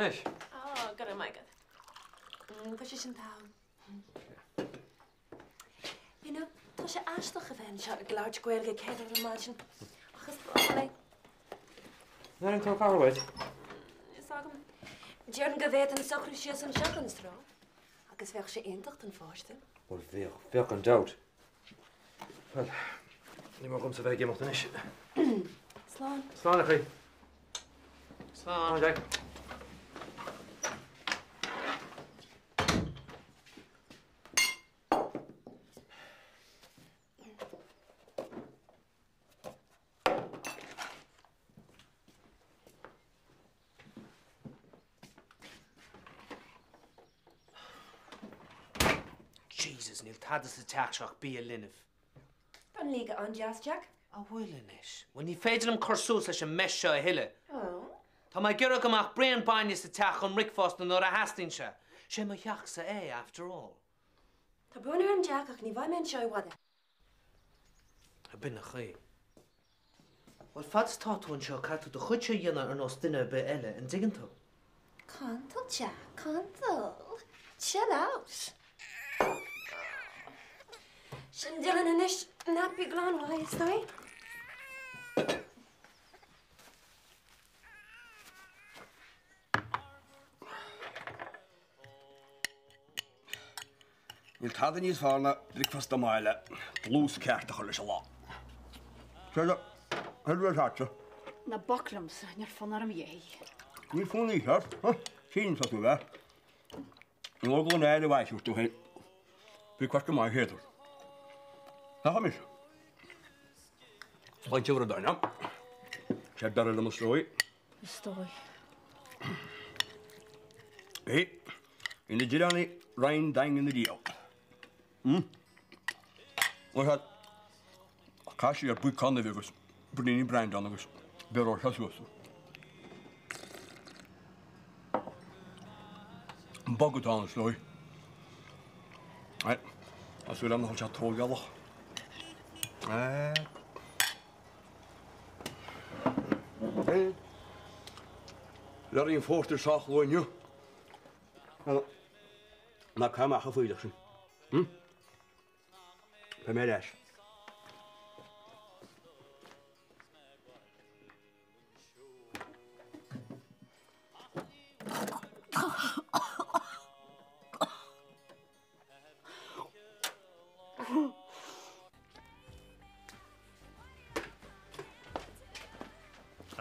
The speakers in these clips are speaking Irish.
Anois. Ó, go raibh maith agat. Tá sé sin togha. You know, tá sé aisteach a bheith anseo ag labhairt Gaeilge ag ceathrú ar maidin. Ach is breá liom é. An airíonn tú an cabhair uait? Is agam. Déarfainn go bhféadfainn socrú síos anseo gan stró. Agus bheadh sé iontach don pháiste. Bhuel, bheadh, bheadh gan dabht. Bhuel, ní mór dhomsa bheith ag imeacht anois. Slán. Slán, a chroí. Slán, Jack. Jesus, níl tada sa teach seo ach bia linbh. Tá an liaga an-deas, Jack. An bhfuil anois? Bhuel, ní féidir liom cur suas leis an mess seo a thuilleadh. Oh. Tá mé ag iarraidh go mbeadh braon bainne sa teach chun bricfeasta nuair a theastaíonn sé. Sé mo theachsa é, after all. Tá brón orm, Jack, ach ní bheidh mé anseo i bhfad. B'in an chaoi. Bhuel, fad is tá tú anseo, caithfidh tú do chuidse a dhéanamh ar nós duine ar bith eile, an dtuigeann tú? Cantal, Jack, cantal. Chill out. Sin Dylan anois, nappy glan uaidh, is dóigh. Níl tada níos fearr ná bricfeasta maith le dlús ceart a chur leis an lá. Céard a thuilleadh leatsa? Ná bac liomsa, níl fonn orm a dhath. Níl fonn oíche ort? Sílim tá tú bheith. Ní mór go bhfuil an aire mhaith ort tú féin. Bricfeasta maith a chéaduair. Rachaimid. Sláinte bhur dtoil, Sé b'fhearr liom is dóigh. Is dóigh. Bhí na Direánaigh roinn daingean riamh. Ó sea, chaith sí ar buíocán uibhe agus braoiníní brandy ann agus bhioródh sé suas tú. An bug atá ann is dóigh. Tá súil agam nach bhfuil sé tógálach. Leoraí an phórtair sách luath inniu. Ná caith amach an fuílleach sin. Beidh mé ar ais.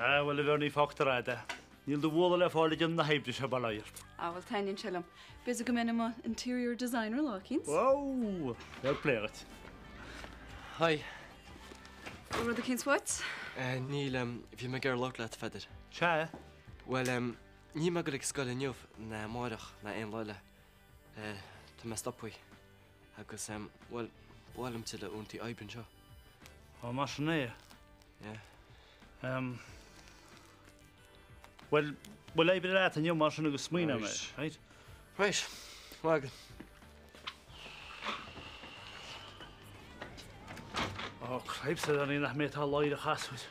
Ah, bhuel, a Bhernie, fágtar a'd é. Níl do bhualadh le fáil ag déanamh na hoibre seo, bail ó Dhia ort. Ah, bhuel, taitníonn sé liom. B'fhéidir go mbeinn i mo interior designer lá eicínt. Wow! Fair play dhuit. Hi. Bhfuil rud eicínt uait? Eh, níl, em, bhí mé ag iarraidh labhairt leat, a Pheadair. Sea. Bhuel, em, níl mé ag dul ag scoil inniu, ná amáireach, ná aon lá eile. Tá mé stoptha agus, bhuel, ba mhaith liom tuilleadh uaireanta oibre anseo. Ó, mar sin é? Yeah. Bhuel, bhuel, oibrigh leat inniu mar sin agus smaoineoidh mé, right? Right, maith agat. Ó, cripes, a Bhernie, nach mé atá láir a chasúir.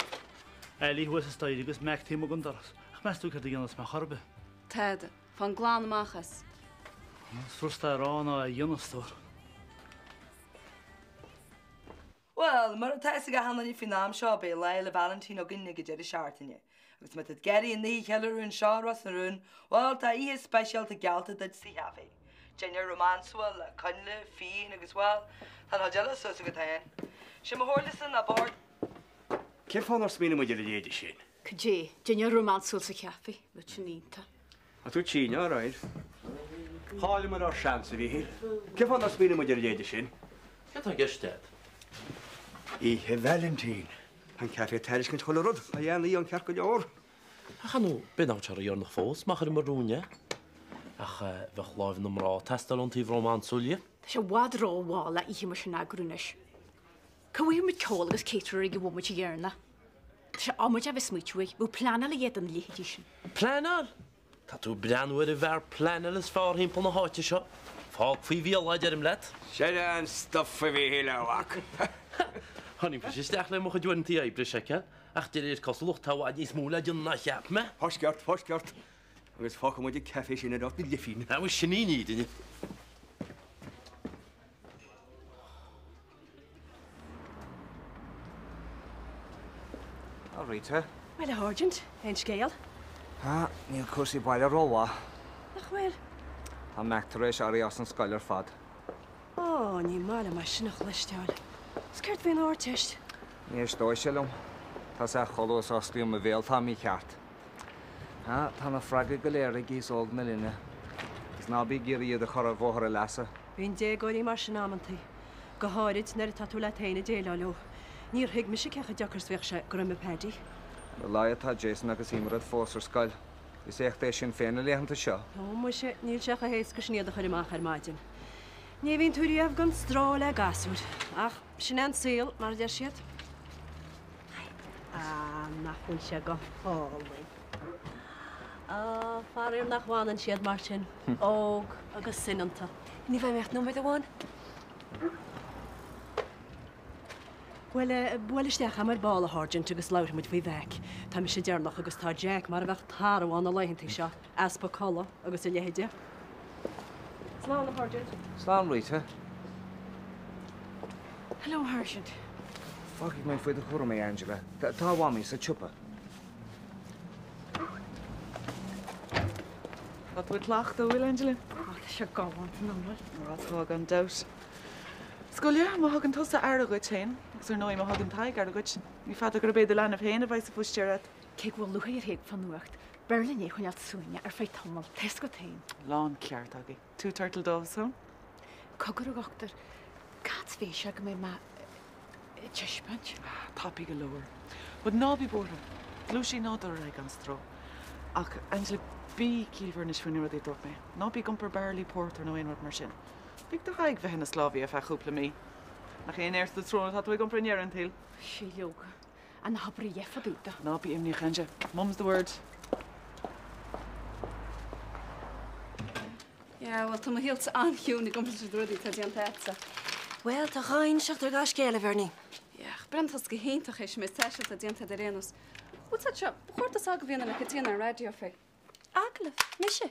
Ali thuas an staighre agus Mac taobh amuigh den doras. Ach meas tú céard a dhéanfas mé chor ar bith? Tada. Fan glan amach as. Is furasta a rá ná a dhéanamh, a stór. Bhuel, mar atá a fhios ag achan duine faoin am seo, beidh Lá Fhéile Vailintín againn ag an deireadh seachtaine. Agus má tá tú ag iarraidh an oíche a cheiliúradh anseo i Ros na Rún, bhuel, tá oíche speisialta geallta duit sa chaife. Dinnéar rómánsúil le coinnle, fíon agus, bhuel, tá an chuid eile suas agat féin. Sé mo chomhairlesa ná bord. Cén fáth nár smaoinigh muid ar a leithéide sin? Cad é? Dinnéar rómánsúil sa chaife? Bheadh sin iontach. Tá tú tinn, alright. Chailleamar ár seans, a Mhíchíl. Cén fáth nár smaoinigh muid ar a leithéide sin? Céard atá i gceist agat? Oíche Vailintín. Tá an caife ag tairiscint chuile rud. Tá an oíche ann ceart go leor. Ach ar ndóigh, b'fhéidir nach bhfuil sé ródheireanach fós, má chuireamar romhainn é. Ach bheadh láimh na mná ag teastáil ón taobh rómánsúil dhe. Tá sé i bhfad rómhall le oíche mar sin a eagrú anois. Cá bhfaighidh muid ceol agus caterer ag an bhomaite dheireanach? Tá sé am duit a bheith ag smaoitiú air. Bheadh pleanáil a dhéanamh dona leithéidí sin. Pleanáil? Tá tú ag breathnú ar an bhfear pleanála is fearr thimpeall na háite seo. Fág faoi mhíol é, a deirim leat. Sin é an stuif, a Mhíchíl, a mhac. Tháinig mise isteach le mo chuid uaireanta oibre a sheiceáil, ach de réir cosúlacht tá i bhfad níos mó le déanamh ná a cheap mé. Fáisceart, fáisceart. Agus fágfaidh muid an café sin ar Ard na Leifín. Ah, bhuel, sin í an fhírinne. A Rita. Bhuel, a Sháirsint, cén scéal? Ah, níl cúrsaí baile rómhaith. Nach bhfuil? Tá Mac tar éis éirí as an scoil ar fad. Ó, ní maith liom é sin a chloisteáil. Is céard faoin Ardteist? Ní éisteoidh sé liom. Tá sé chomh luath is a osclaím mo bhéal tá mícheart. Ah, tá na freagraí go léir ag aos óg na linne. Agus ná bí ag iarraidh iad a chur ar bhóthar a leasa. Bíonn déagóirí mar sin amantaí, go háirid nuair atá tú leat féin ag déileáil leo. Níor thuig mise cé chomh deacair is a bhíodh sé go roimhe Paddy. Ar a laghad tá Jason agus Eimear fós ar scoil. Is éacht é sin féin na laethanta seo. Ó muise, níl sé chomh héasca sin iad a chur amach ar maidin. Ní bhíonn tú riamh gan stró le gasúir. Ach sin é an saol, mar a deir siad. Ah, nach bhfuil sé go hálainn. Ah, faraor nach bhfanann siad mar sin, óg agus soineanta. Ní bheidh mé ach nóiméad amháin. Bhuel, buail isteach agam ar ball, a Sháirsint, agus labharfaidh muid faoi Mhac. Tá mise deireanach agus tá Jack mar a bheadh tarbh ann na laethanta seo, easpa codladh agus a leithide. Slán, a Sháirsint. Slán, Rita. Hello, a Sháirsint. Fágfaidh mé faoi do chúram é, Angela. Tá a mhamaí sa tsiopa. Tá tú ag cleachtadh, an bhfuil, Angela? Á, tá sé galánta, nach bhfuil? Á, tá, gan dabht. 'S go leor, má thugann tusa aire dhuit féin, agus ar ndóigh má thugann Tadhg aire dhuit, ní fada gurb é do leanbh féin a bheidh sa bhúistéir agat. Cé go bhfuil lúcháir ar Thadhg fán nuacht, b'fhearr linn é a choinneáil suaimhneach ar feadh tamaill, tá a fhios agat féin. Lán ceart agaibh. Two turtle doves, huh? Cogar, a dhochtúir, cad fé seo go mbeidh mé ag taispeáint? Ah, tapaidh go leor. But ná bí buartha. Gluaisfidh nádúr ar aghaidh gan stró. Ach, Angela, bí ciallmhar anois faoi na rudaí a dúirt mé. Ná bí ag iompar bairillí pórtair nó aon rud mar sin. Lig do Thadhg bheith ina sclábhaí ar feadh cúpla mí. Nach é an heir to the throne atá tú ag iompar i ndeireadh an tsaoil? Sea, leoga. An obair a dhéanfá dúta. Ná bí imníoch, Ange. Mum's the word. Yeah, bhuel, tá mo shaolsa an-chiúin i gcomparáid leis na rudaí atá déanta agatsa. Bhuel, tá dhá inseacht ar gach scéal, a Bhernie. Yeah, ach breathnaíonn tusa go hiontach théis an méid taistil atá déanta agat ar aon nós. Bhfuil a fhios agat seo, ba chóir duit agallamh a dhéanamh le Caitríona ar an raidió fé. Agallamh? Mise?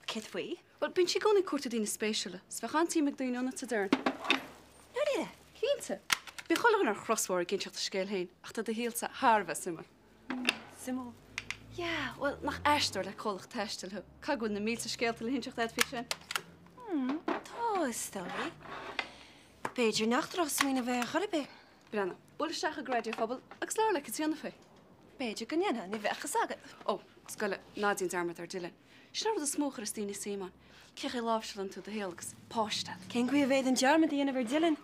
Céard faoi? Bhuel, bíonn sí i gcónaí ag cuartú daoine spéisiúla, 's bheadh an-tsuim ag daoine ionatsa, déarfainn. Dáiríre? Cinnte. Bíonn chuile dhuine ar chrosbhóthar ag inseacht a scéil féin, ach tá do shaolsa thar a bheith suimiúil. Suimiúil? Yeah, bhuel, nach aisteoir le comhlacht taistil thú? Caithfidh go bhfuil na mílte scéalta le hinseacht agat faoi sin? Hmm, tá, is dóigh. B'fhéidir nach drochsmaoineamh é ar chor ar bith. Breathnaigh, buail isteach ag Raidió Phobal agus labhair le Caitríona faoi. B'fhéidir go ndéanfainn, ní bheadh fhios agat. Ó, 's go leor, ná déan dearmad ar Dylan. Sin an rud is mó a chuireas daoine suim ann. Cén chaoi a láimhseálann tú do shaol agus páiste agat? Cén chaoi a bhféadfainn dearmad a dhéanamh ar Dylan?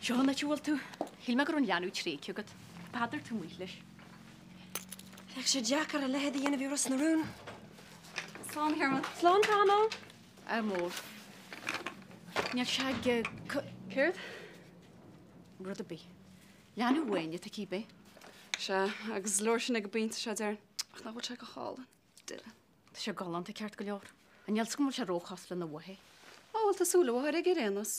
Seo an áit a bhfuil tú. Shíl mé go raibh an leanbh tréigthe agat. B'fheadar tú amuigh leis. Bheadh sé deacair a leithéid a dhéanamh i Ros na Rún. Slán, a Shearmain. Slán tamall. Ádh mór. Níl sé ag. Céard? Rud ar bith. Leanbh amháin atá aici, ab ea? Sea, agus is leor sin ag an bpointe seo, déarfainn. Ach nach bhfuil sé go hálainn? Dylan. Tá sé galánta ceart go leor. Ach níl 's agam an bhfuil sé róchosúil lena mháthair. Ó, bhuel, tá súil a mháthar aige ar aon nós.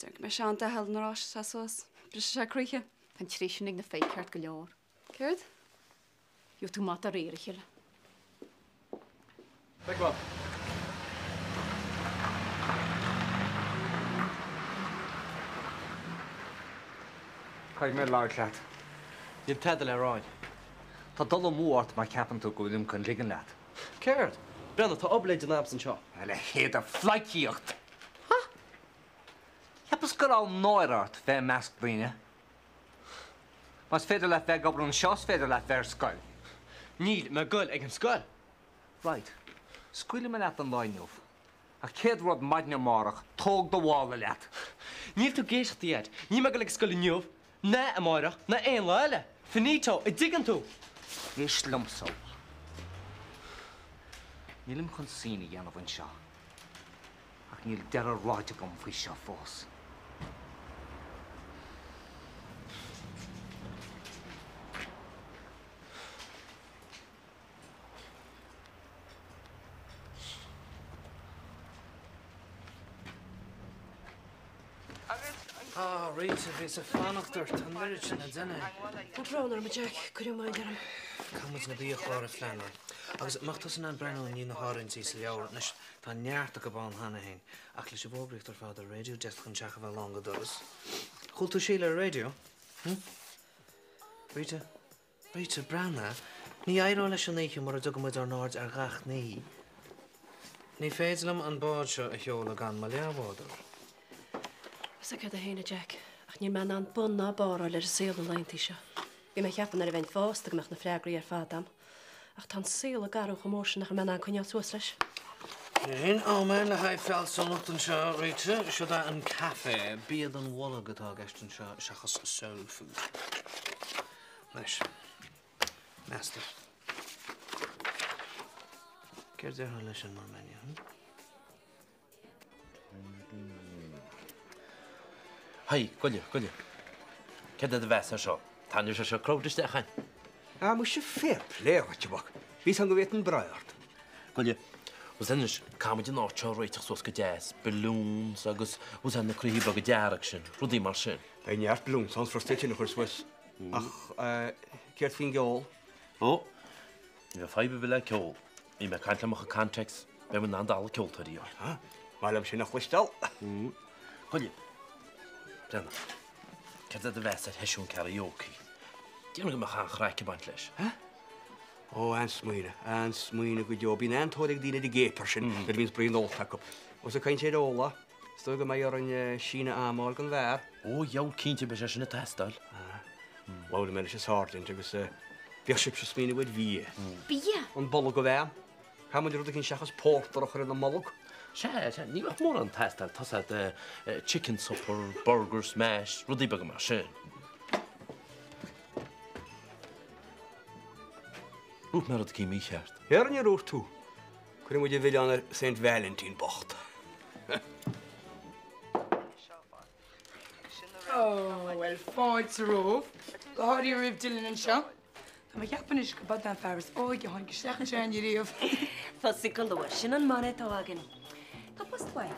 Déarfainn go mbeidh sé an-doicheall nuair a fhásfaidh sé suas. Brisfidh sé croíthe. Tá an tréith sin ag na fir ceart go leor. Céard? Gheobhaidh tú amach de réir a chéile. Beidh maith. Caithfidh mé labhairt leat. Níl tada le rá. Tá dul amú ort má cheapann tú go bhfuilim chun ligean leat. Céard? Breathnaigh, tá obair le déanamh agamsa anseo. A leithéid de phleidhcíocht! Ha! Cheapas go raibh náire ort bheith i measc daoine. Más féidir leat bheith ag obair anseo, is féidir leat bheith ar scoil. Níl mé ag goil ag an scoil. Right. Scaoilfidh mé leat don lá inniu. Ach céad rud maidin amárach, tóg do mhála leat. Níl tú ag éisteacht a Dhaid. Níl mé ag goil ag scoil inniu, ná amárach, ná aon lá eile. Finito, an dtuigeann tú? Éist liomsa. Nílim chun scene a dhéanamh anseo. Ach níl deireadh ráite agam faoi seo fós. Ah, Rita, bhíos ag fanacht ort, tá an oiread sin le déanamh. Tá brón orm, a Jack, cuireadh moill orm. Caithfidh muid na biachláir a phleanáil. Agus an mbeadh tusa in ann breathnú i ndiaidh na háirithintí sa leabhar, anois tá neart acu ann cheana féin, ach leis an bhfógraíocht ar fad ar an raidió d'fhéadfadh an teach a bheith lán go doras. Chuala tú Síle ar an raidió? Hm? Rita? Rita, breathnaigh, ní éireoidh leis an oíche mura dtugann muid ár n-aird ar gach ní. Ní féidir liom an bád seo a sheoladh gan mo leathbhádóir. Is céard é féin, a Jack, ach níl mé in ann bun ná barr a fháil ar an saol na laethanta seo. Bhí mé ag ceapadh nuair a bheinn fásta go mbeadh na freagraí ar fad a'm. Ach tá an saol ag athrú chomh mór sin nach raibh mé in ann coinneáil suas leis. Sin am é le haghaidh fealsúnacht anseo, Rita. Siod é an caife. Bia don bholg atá i gceist anseo seachas soul food. Anois, meas tú. Céard déarfá leis sin mar menu, hm? Haigh, goile, goile. Céard é do mheas air seo? Taitneoidh sé seo crowd isteach againn. Ah, muise fair play dhuit, a mhac. Bhí 'fhios a'm go bhféadfainn brath ort. Goile, bhfuil 's a'd anois, caithfidh muid an áit seo a réiteach suas go deas, balloons agus bhfuil 's a'd na croíthe beaga dearg sin, rudaí mar sin. Beidh neart balloons ann furasta sin a chur suas. Ach céard faoin gceol? Ó, ní bheidh fadhb ar bith le ceol. Bhí mé ag caint le mo chuid contacts, beidh muid in ann dalladh ceoltóirí a fháil. Maith liom sin a chloisteáil. Goile, breathnaigh, céard é do mheas ar sheisiún karaoke? Déarfainn go mbeadh an-chraic ag baint leis. Ó, an-smaoineamh, an-smaoineamh go deo. Bíonn an-tóir ag daoine ar an gcéapair sin nuair a bhíonns braon ólta acu. Ós ag caint ar ól, is dóigh go mbeidh orainn síneadh ama a fháil don bheár. Ó, dheabhail, cinnte, beidh sé sin ag teastáil. Labhair mé leis an Sergeant agus bheadh sibhse ag smaoineamh ar bhia. Bia? An bolg a bhean. Caithfidh muid rud eicínt seachas pórtar a chur ina mbolg. Sea, sea, ní bheadh mórán ag teastáil, tá's a'd, chicken supper, burger smash, rudaí beaga mar sin. Dúirt mé rud eicínt mícheart. Ar níor dhúirt tú? Cuirfidh muid an milleán ar Saint Valentin bocht. Ó, bhuel, fáilte romhaibh. Go háirithe roimh Dylan anseo. Tá mé ag ceapadh anois go b'é an fear is óige a tháinig isteach anseo againn riamh. Tosaigh go luath, sin an mana atá againn. Tá post uaim.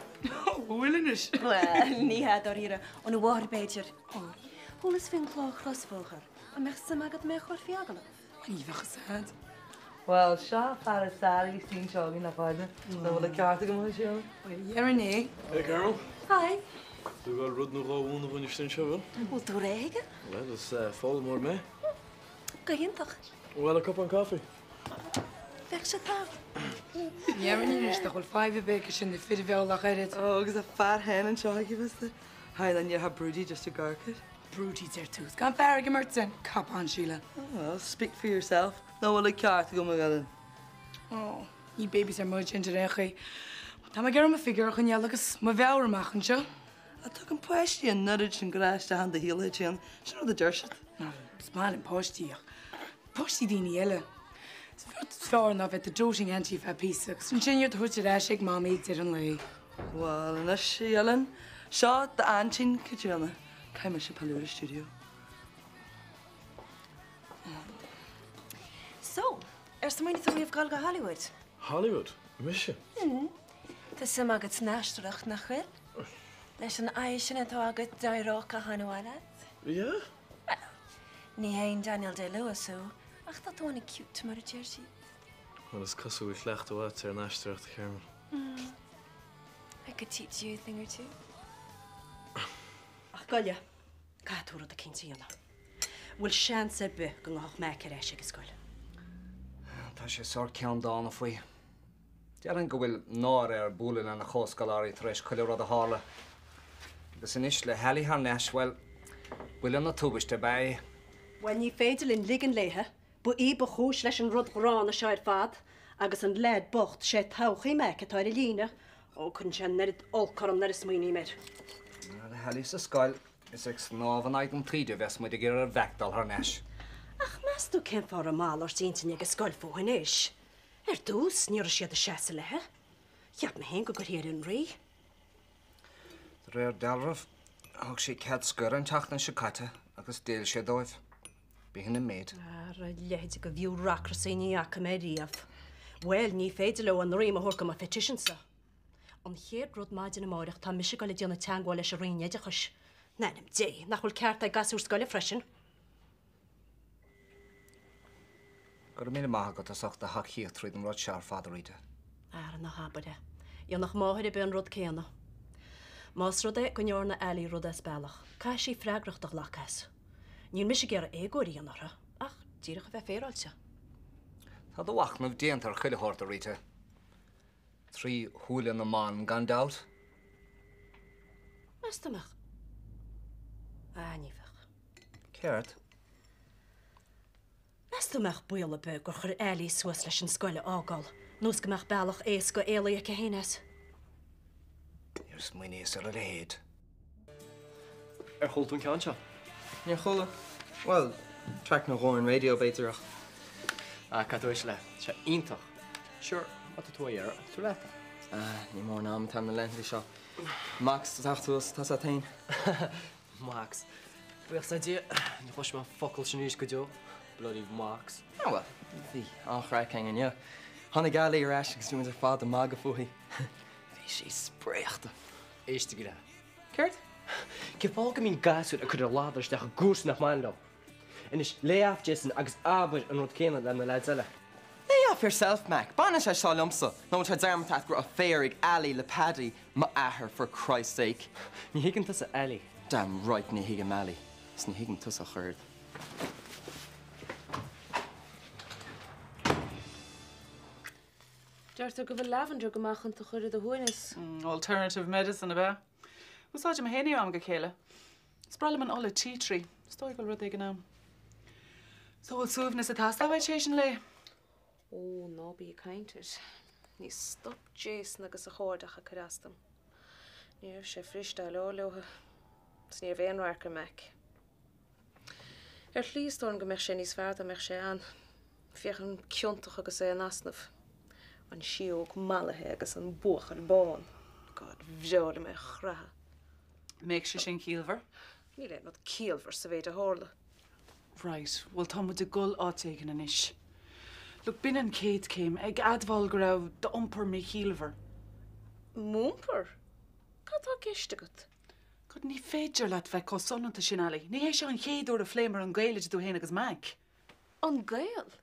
Ó, bhfuil anois? Bhuel, ní hea, dáiríre. Óna mháthair, b'fhéidir. Chualas faoin chlár Crosbhóthar. An mbeadh suim agat mé a chur faoi agallamh? Ní bheadh fhios a'd. Bhuel, seo fear is fearr a bhí anseo againn le fada. An bhfuil an ceart agam, a Shíle? Bhuel, dhéarfainn é. Hey Carol. Hi. Tú ag gabháil rud nó dhó a mhúineadh dhúinn istigh anseo, bhfuil? Bhfuil tú réidh aige? Bhuel, is foghlaimeoir mé. Go hiontach. Bhuel, a cupán caife. Bheadh sé togha. Dhéarfainn anois nach bhfuil fadhb ar bith aici sin na fir a mhealladh ach oiread. Ó, agus a fear féin anseo aici fosta. Hi, then you have Broody just a gurkit. Broody, deir tú. Is gan fear ag an mbeirt sin. Cupán, Síle. Oh, well, speak for yourself. Nach bhfuil an ceart agam, a Ellen? Oh, ní babies ar muid ar aon chaoi. Tá mé ag iarraidh mo figiúr a choinneáil agus mo mheabhair amach anseo. Ach tugann páistí an oiread sin grá isteach in do shaol duit féin. Sin rud a deir siad. Is maith liom páistí ach páistí daoine eile. Is fearr ná bheith do doting auntie feadh píosa agus ansin iad a thabhairt ar ais ag mamaí ag deireadh an lae. Bhuel, anois, a Ellen, seo d'aintín Caitríona. Caithfidh mise pilleadh ar an stiúideo. So, ar smaoinigh tú riamh dul go Hollywood? Hollywood? Mise? Mm. Tá suim agat san aisteoireacht, nach bhfuil? Leis an aghaidh sin atá agat, d'éireodh go han-mhaith leat. Yeah? Well, ní haon Daniel Day-Lewis thú, ach tá tú an-cute, mar a deir siad. Bhuel, is cosúil go bhfuil cleachtadh agat ar an aisteoireacht, a Carmen. Mm. I could teach you a thing or two. Ach goile, caithfidh tú rud eicínt a dhéanamh. Bhfuil seans ar bith go ngabhfadh Mac ar ais ag an scoil? Tá sé sórt ceanndána faoi. Déarfainn go bhfuil náire air bualadh lena chomhscoláirí tar éis chuile rud a tharla. Agus anois le hAllie thar n-ais, bhuel, buille na tubaiste ab ea é. Bhuel, ní féidir linn ligean léithe. Ba í ba chúis leis an rud ghránna seo ar fad, agus an leaid bocht, sé todhchaí Mac atá ar an líne. Ó, cuireann sé an oiread olc orm nuair a smaoiním air. Le hAllie sa scoil, is ag snámh in aghaidh an taoide a bheas muid ag iarraidh ar Mhac dul thar n-ais. Ach meas tú cén fáth a raibh malairt intinne ag an scoil fúithi anois? Ar dtús, ní raibh siad ag seasamh léithe. Cheap mé féin go gcuirfí ar fionraí í. De réir dealraimh, thug sí cead scoir an tseachtain seo caite agus d'fhéill sé dóibh. B'shin an méid. Ara, a leithéid de bhiúracrasaí ní fhaca mé riamh. Bhuel, ní féidir leo a ndroim a thabhairt do mo phetition-sa. An chéad rud maidin amáireach tá mise ag dul ag déanamh teangmháil leis an Roinn Oideachais. In ainm Dé, nach bhfuil cearta ag gasúir scoile freisin? Go raibh míle maith agat as ucht do thacaíocht tríd an rud seo ar fad, a Rita. Ara ná habair é. Dhéanfadh máthair ar bith an rud céanna. Más rud é go ndearna Ali rud as bealach, caithfidh sí freagracht a ghlacadh as. Níl mise ag iarraidh éagóir a dhéanamh uirthi, ach díreach a bheith féaráilte. Tá do mhachnamh déanta ar chuile shórt, a Rita. Trí shúile na mban, gan dabht. Meas tú an mbeadh? Ah, ní bheadh. Céard? Meas tú an mbeadh baol ar bith gur chuir Ali suas leis an scoil a fhágáil, nó is go mbeadh bealach éasca éalaithe aici féin as? Níor smaoiníos ar a leithéid. Ar chuala tú an ceann seo? Níor chuala. Bhuel, traic nó dhó ar an raidió, b'fhéidir, ach. Ah, caithfidh tú éisteacht leis. Tá sé iontach. Sure, má tá tú á iarraidh, tabhair leat é. Ah, ní mór an am atá na laethanta seo. Max, tá teacht suas, tá sé tinn. Max. Buíochas le Dia, ní chloisfidh mé an focal sin arís go deo. Bloody Max. Ah bhuel, bhí an-chraic againn inniu. Tháinig Ali ar ais agus bhí muid ar fad ag magadh fúithi. Bhí sí spréachta. Éistigí le. Céard? Cén fáth go mbíonn gasúir ag cur a ladar isteach i gcúrsaí nach mbaineann leo? Anois, lay off Jason agus abair an rud céanna le na leaids eile. Lay off yourself, Mac. Baineann sé seo liomsa. Nó an bhfuil sé dearmadta agat go raibh affair ag Ali le Paddy, m'athair, for Christ's sake. Ní thuigeann tusa Ali. Damn right ní thuigim Ali. Is ní thuigeann tusa ach oiread. Deirtear go bhfuil lavender go maith chun tú a chur ar do shuaimhneas. Alternative medicine, ab ea? Úsáidim féin é ó am go chéile. Is breá liom an ola tea tree. Is dóigh go bhfuil rud éigin ann. So bhfuil suaimhneas ag teastáil uait tar éis an lae? Ó, ná bí ag caint air. Ní stop Jason agus a chairde ach ag cur as dom. Ní raibh sé fuirist déileáil leo. Is ní raibh aon radharc ar Mac. Ar shlí is dóigh liom go mbeadh sé níos fearr dá mbeadh sé ann. Féachaim ciontach agus é in easnamh. An síóg mallaithe agus an buachaill bán. God, bhreá liom é a chrathadh. Mbeadh sé sin ciallmhar? Níl aon rud ciallmhar sa mhéid a tharla. Right, bhuel tá muid ag dul áit éigin anois. Look, b'in an chéad chéim, ag admháil go raibh d'iompar míchiallmhar. M'iompar? Cad tá i gceist agat? God, ní féidir leat bheith chomh soineanta sin, Ali. Ní hé seo an chéad uair a phléamar an gaol idir tú féin agus Mac. An gaol?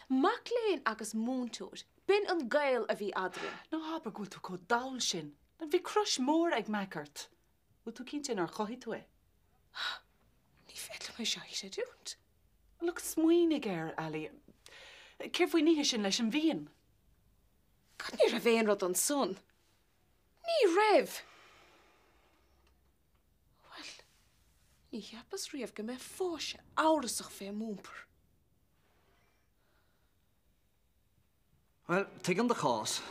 Mac léinn agus múinteoir, b'in an gaol a bhí eadrainn. Ná habair go bhfuil tú chomh dall sin. Bhí crush mór ag Mac ort. Bhfuil tú cinnte nár chothaigh tú é? Ní féidir liom é seo a chreidiúint. Look, smaoinigh air, Ali. Céard faoin oíche sin leis an bhfíon? God, ní raibh aon rud ansan. Ní raibh! Bhuel, ní cheapas riamh go mbeifeása amhrasach fé m'iompar. Bhuel, tuigim do chás.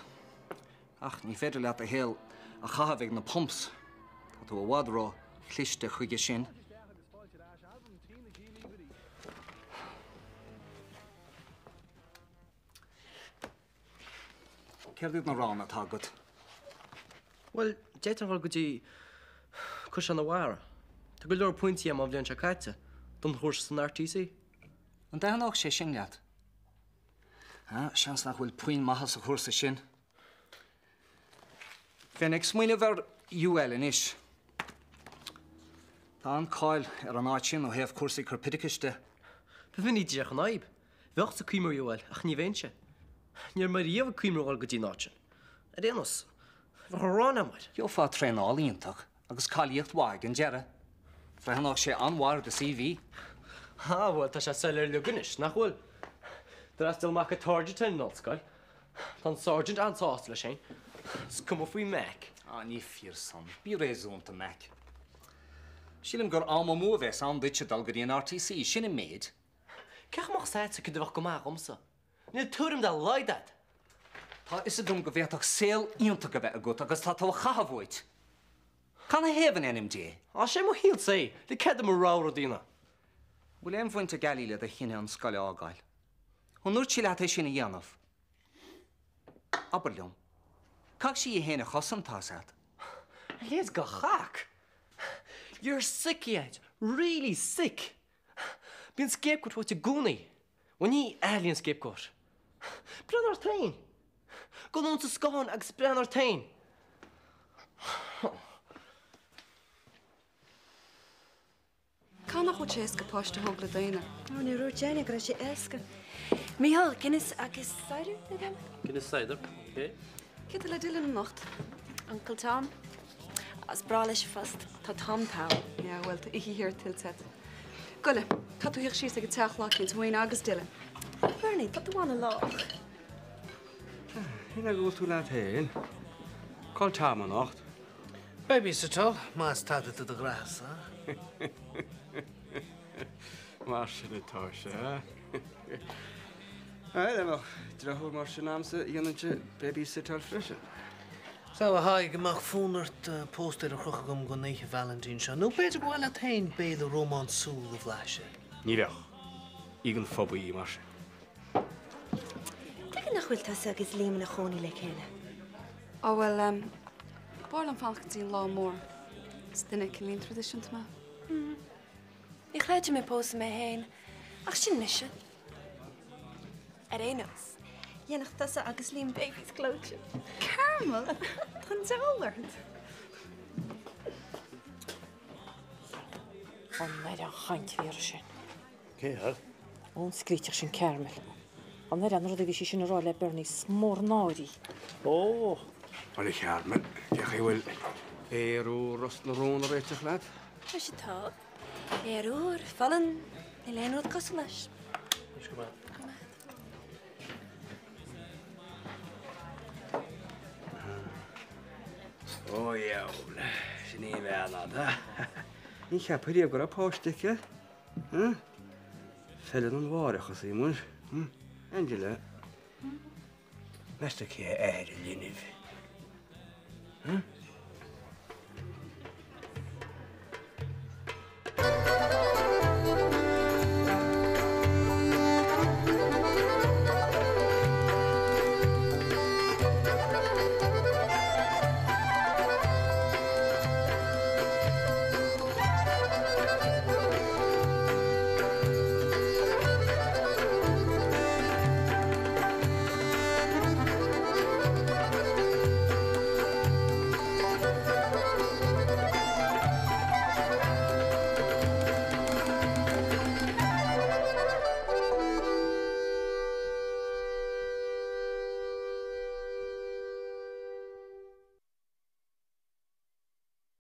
Ach ní féidir leat do shaol a chaitheamh ag na pumps. Tá tú i bhfad ró-chliste chuige sin. Céard iad na roghanna atá agat? Bhuel, d'fhéadfainn a dhul go dtí Caisleán an Bharraigh. Tá go leor pointí agam ón bhliain seo caite don chúrsa san RTC. An dtaitneodh sé sin leat? Ah, seans nach bhfuil puinn maitheas sa chúrsa sin. Bheinn ag smaoineamh ar UL anois. Tá an-cáil ar an áit sin ó thaobh cúrsaí corpoideachais de. B'in í díreach an fhadhb. Bheadh-sa ag cuimhneamh ar UL, ach ní bheinnse. Ní raibh mé riamh ag cuimhneamh a dhul go dtí an áit sin. Ar aon nós, bheadh rogha agam air. Gheofá traenáil iontach agus cáilíocht mhaith ag an deireadh. Bhreathnódh sé an-mhaith ar do CV. Ah, bhuel, tá sé soiléir uilig anois, nach bhfuil? D'fhreastail Mac ar Sergeant ar an ollscoil. Tá an Sergeant an-sásta leis féin. Is cuma faoi Mac. Ah, ní fíor san. Bí réasúnta, Mac. Sílim gur am amú a bheas ann duitse dul go dtí an RTC, sin an méid. Cé chomh maith agat cad a bheadh go maith dhomsa? Níl tuairim dá laghad agat! Tá a fhios agam go bhféadfadh saol iontach a bheith agat agus tá tú á chaitheamh uait. Canathaobh in ainm Dé? Á, sé mo shaolsa é, le cead dom mo rogha rud a dhéanamh. Bhfuil aon bhaint ag Ali le do chinneadh an scoil a fhágáil? An ndúirt sí leat é sin a dhéanamh? Abair liom. Caithfidh sí í féin a chosaint, tá's a't. A leithéid de chac! You're sick, Yeaid. Really sick! Bíonn scapegoat uait i gcónaí. Bhuel, ní Ali an scapegoat. Breathnaigh ort féin! Gabh anonn sa scáthán agus breathnaigh ort féin! Cá nach bhfuil sé éasca páiste a thógáil i d'aonar? Ó, níor dhúirt éinne go raibh sé éasca. Mícheál, Guinness agus cider, nó cad? Guinness cider, ok. Cé tá le Dylan anocht? Uncle Tom. Is breá leis an phost. Tá Tom togha. Yeah, bhuel, tá oíche shaor tuillte agat. Gabh i leith, caithfidh tú theacht síos ag an teach lá eicínt, Wayne agus Dylan. Bernie, tá tú an-lách. Cén fháth go bhfuil tú leat féin? Cá bhfuil Tom anocht? Babysitteáil, más tada do do ghrá-sa. Mar sin atá sé. Bhuel, dá mbeadh deartháir mar sin a'msa, dhéanfainnse babysitteáil freisin. So, a Thaidhg, an mbeadh fonn ort póstaer a chrochadh agam don Oíche Vailintín seo, nó b'fhéidir gur mhaith leat féin béile rómánsúil a bhlaiseadh? Ní bheadh. Ní don phobal í mar sin. Tuige nach bhfuil tusa agus Liam ina chónaí le chéile? Á bhuel, em, b'fhearr liom fanacht go dtí an lá mór. Is duine cineáilín traidisiúnta mé. Hmm. Ní chreidim ag pósadh mé féin, ach sin mise. Ar aon nós, dhéanfadh tusa agus Liam babies gleoite. Carmel! Tá an diabhal ort! An oiread an chaint a bhí uirthi sin. Cé air? Ón scríteach sin Carmel. An oiread na rudaí a bhí sí sin a rá le Bernie is mór an náire í. Ó! Bhuel a Charmel, cén chaoi a bhfuil aer úr Ros na Rún ag réiteach leat? Tá sé togha. Aer úr, folláin, níl aon rud cosúil leis. Anois go maith. Go maith. Ó dheabhail, sin í an bhean fhada. Ní cheapfá riamh go raibh páiste aici. Feileann an mháithreachas í, muir. Angela, meas tú cé athair an linbh?